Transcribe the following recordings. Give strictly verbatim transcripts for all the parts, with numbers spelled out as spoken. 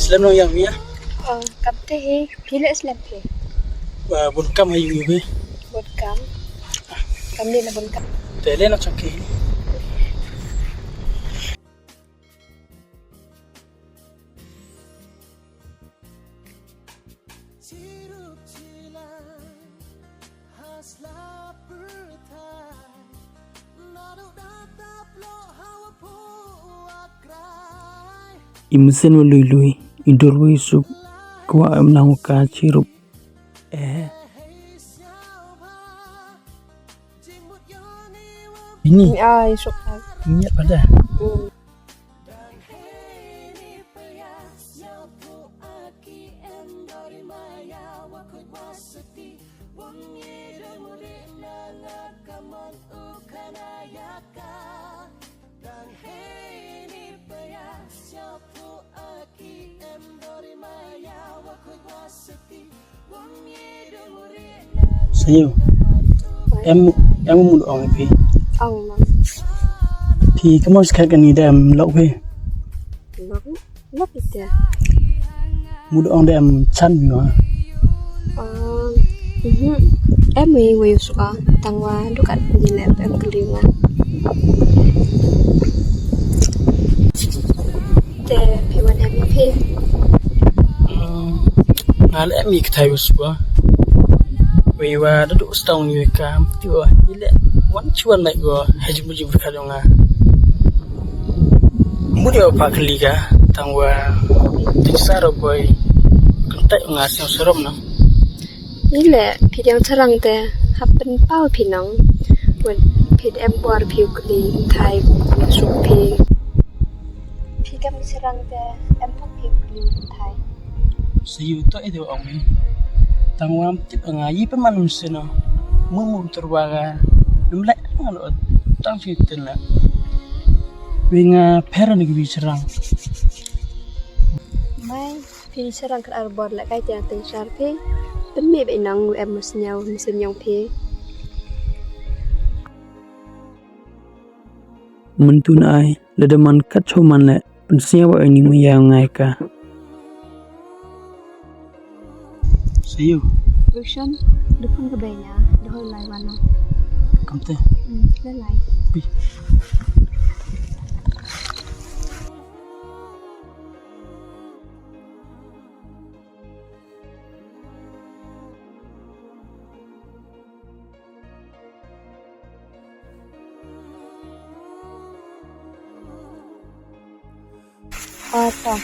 Slem nong yang mi ya? Oh, kam te hi, phi le slem phi. Wa bun kam ha yung hi. Bun kam. Kam ni na bun kam. Te le na chak hi. I mynsiem wa lui lui, i dur wa i suk, kwah em lang wa ka chirup. Eh. Ini. Ai, suk. Ini apa dah? Hmm. Sayu, em, em mut ong phi. Ong ma. Phi ka mon skhat kani da em lok phi. Lok, lok ite. Mut ong da em chan phi ma. Ong, mhm. Em wi wi suka, tang wa du kat ni le em kli ma. Te phi wan em phi. Nga le em i kthai u swa. Wei wa da du stong ni ka ti wa. I le wan chuan lai wa. Hej mu ji bur ka jong nga. Mu de wa pa kli ka. Tang wa. Ti sa ro boy. Kan tai nga sing serom na. I le phi diang charang te. Happen pau phi nong. Wan phi em bor phi u kli. Thai suk phi. Phi kam i sarang te, em pok phi u kli thai. Sa yu to e de ong mi. Tang wa em tip nga i pe man mi seno. Mu mu tur wa ga. Num le nga lo tang phi ten la. Wi nga pher ni ki bi sarang. Mai, phi sarang kar ar bor le kai te te sar phi. Pynmih ba i nang em mas nyau, mas nyau phi. Myntu na ai, lada man kat chooh man le, pynsñiaw wa ini maya ngai ka. Sayu. Roshan, da phone ka bei ya, da hoi lai wan na. Kamte? Hmm, lai lai. Bi. Ata.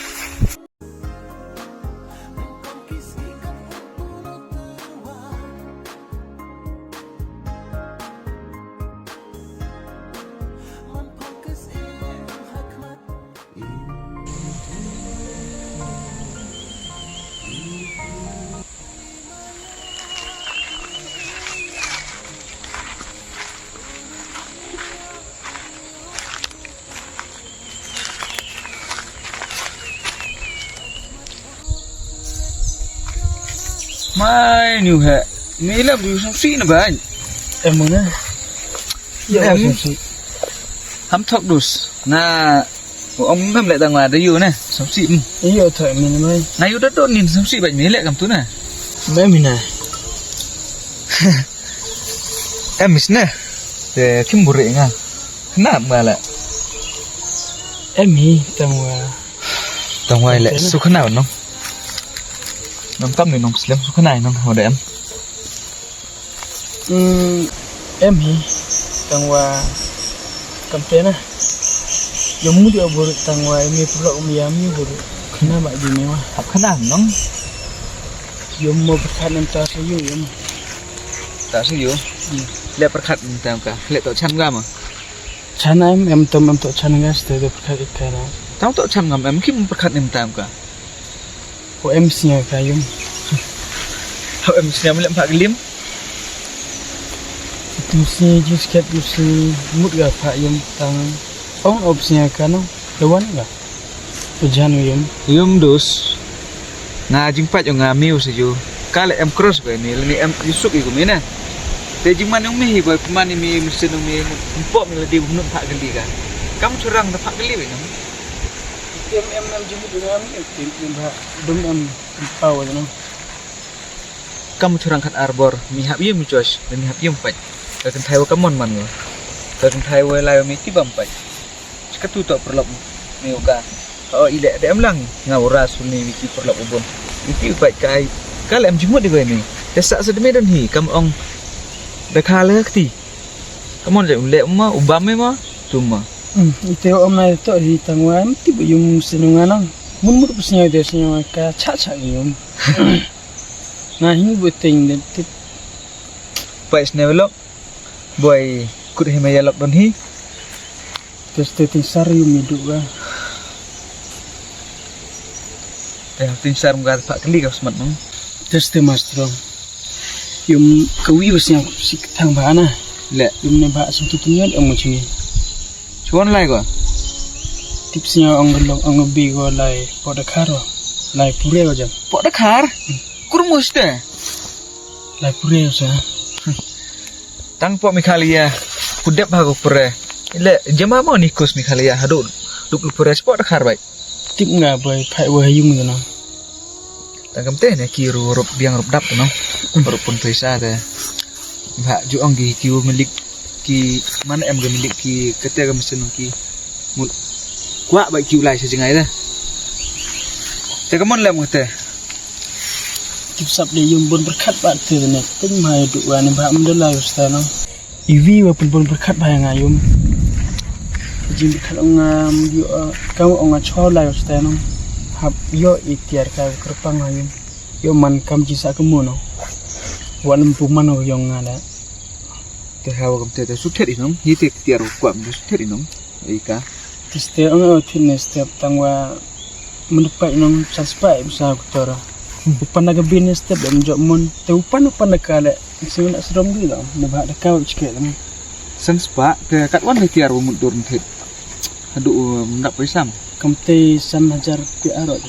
Mai, niu he. Ni lam du song si na bai. Em mo na. Ya, em. Song si. Ham thok dus. Na, ong mem le tang wa da yu ne. Song si. Yo thok mi na mai. Na yu da don nin song si bai mi le kam tu na. Mai mi na. Em mis ne. Te kim buri nga. Khnap nga le. Em hi tang wa. Tang wa le. Su khnap nong. Nong kam ni nong slem su khnap nong ho da em. Mm, em hi, tang wa, kam te na. Yo mu di o buri, tang wa, em hi pulak um ya mi buri. Na ba ji me wa. Hap khana nong. Yum mo pyrkhat nem ta sa yu yum. Ta sa yu. Hmm. Le pyrkhat nem ta ka. Le to chan ga ma. Chan em, em tom em to chan ga ste de pyrkhat ik ka na. Tang to chan ngam em kim pyrkhat nem ta ka. Ho em sñiaw ka yum. Ho em sñiaw me le phak lim. Tu si jus ket tu si mut ga phak yum tang. Ong op sñiaw ka no. Dewan ga. Ujan yum. Yum dus. Nga jingpait nga miu sa ju. Ka le em cross ko ni, le ni em yusuk i ko mi na. Te jingman yong mi hi boy, pman ni mi mesin yong mi, mpok mi le di bnut phak kali ka. Kam churang da phak kali we no. Em, em, em, jingmut nga mi, em, em, em, ba, dum em, em, pau no. Kam churang khat arbor, mi hap yum Josh, mi hap yum pait. Ka kynthai wa kamon man wa. Ka kynthai wa lai wa mi tibam pait. Chikatu to pyrlok mi u ka. O, i le de em lang, nga u ras u ni wi ki pyrlok u bun. Wi ki u pait kai. Ka le em jingmut di ko ni. Te sa sa de me don hi, kam ong. Da kha le kti. Kamon le u le ma, u bam me ma, tu ma. Hmm, ite o ma to hi tang wa, em ti bu yum sinu nga nang. Mun mut bu sñiaw de sñiaw ka cha cha yum. Nga hi bu teng de tip. Pait sñiaw lok. Boy, kut hi me ya lok don hi. Te ste ting sar yum mi du ga. Te ting sar mga phak kali ka smat nong. Te ste mastro. Yum ka wi wa sñiaw si thang ba na. Le. Yum ne ba sñiaw tu tu nyon em mo chini. Chuan lai ko. Tip sñiaw ong lo ong bi ko lai po da khar wa. Lai pure wa jam. Po da khar? Hmm. Kurmus te. Lai pure wa sa. Tang po Meghalaya, ku dep ha ko pure. Le, jama mo ni kus Meghalaya, hadu, dup lu pure, spot khar bai. Tip nga bai, phai wa ha yung na. Tang kam te ne, ki ru rup biang rup dap no. Rup pun paisa te. Ba, ju ong ki, ki u milik, ki, man em ki milik, ki, kate ka mesin ki. Mut. Kwah ba ki u lai sa jngai da. Te ka mon lem ka te. Tip sap de yung bun pyrkhat ba te ne. Ting mai du wa ni ba mda lai u sta no. Iwi wa pun bun pyrkhat ba nga yung. Jing pyrkhat ong nga, um, yu, uh, ka ong nga chor lai u sta no. Hap yo i tiar ka kyrpang ha yung. Yo man kam ji sa ka mo no. Wa lem pu man o yung nga da. Te hawa kam te te suthet i nong. Hi te tiar kwam te suthet i nong. Ika. Te ste ong o fitness step tang wa mendepai nong sa spai bisa kutor. Upan na ka bin step em jok mon. Te upan upan na ka le. Sing na srom gi lo. Ne ba da ka chike nong. San spa te kat wan ne tiar wa mut dur nthit. Hadu, um, mendap paisam. Kam te san hajar pi aro.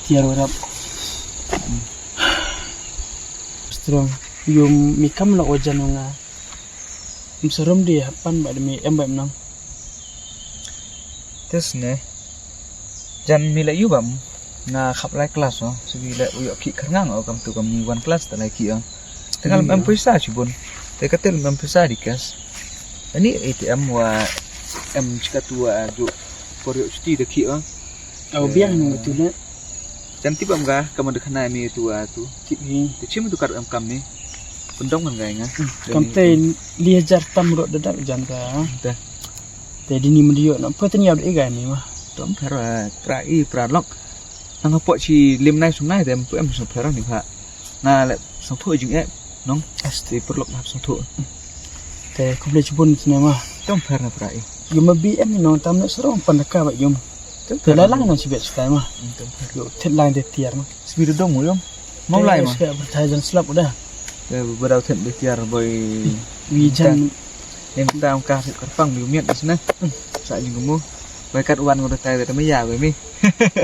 Tiar wa rap. Strong. Yum mi kam lo wajan nga. Em sarom di hapan ba de mi em ba em nang. Tes ne. Jan mi le yu bam. Nga khap lai class o. Siwi le u yok ki kharngang o kam tu kam ni one class ta lai ki o. Te ngal em pisa chibun. Te katel em pisa di kas. Ani A T M wa em chikatu wa ju por yok chuti de ki o. Au biang nung tu ne. Jan tip am ga, kam da khana mi tu a tu. Tip hi. Te chim tu kar am kam mi. Pendong kan ga nga. Hmm. Kam te li hajar tam rot da dak jan ka. Te. Te di ni mendio na. Pe te ni au de ga mi ma. Tom phara, pra i, pra lok. Nang hapo chi lim nai sum nai te em pu em sum phara ni pha. Nga le song thu jing e nong. Asti pyrlok hap song thu. Te khublei chibun sne ma. Tom pher na pra i. Yum ma B M nong tam ne sarong pan da ka ba yum. Te lai lang na chibet stai ma. Tom pher. Yo thet lai de tiar ma. Sbi dong mo yum. Mau lai ma. Ska berthai jan slap udah. Te badau thet de tiar boy. Wi jan. Ning tam ka sit kyrpang yu miat sne. Sa jing mo. Bai kat wan ngo da tai da maya bai mi.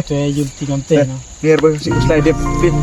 Te yum ti kam te no. Biar bai si slide dip bit.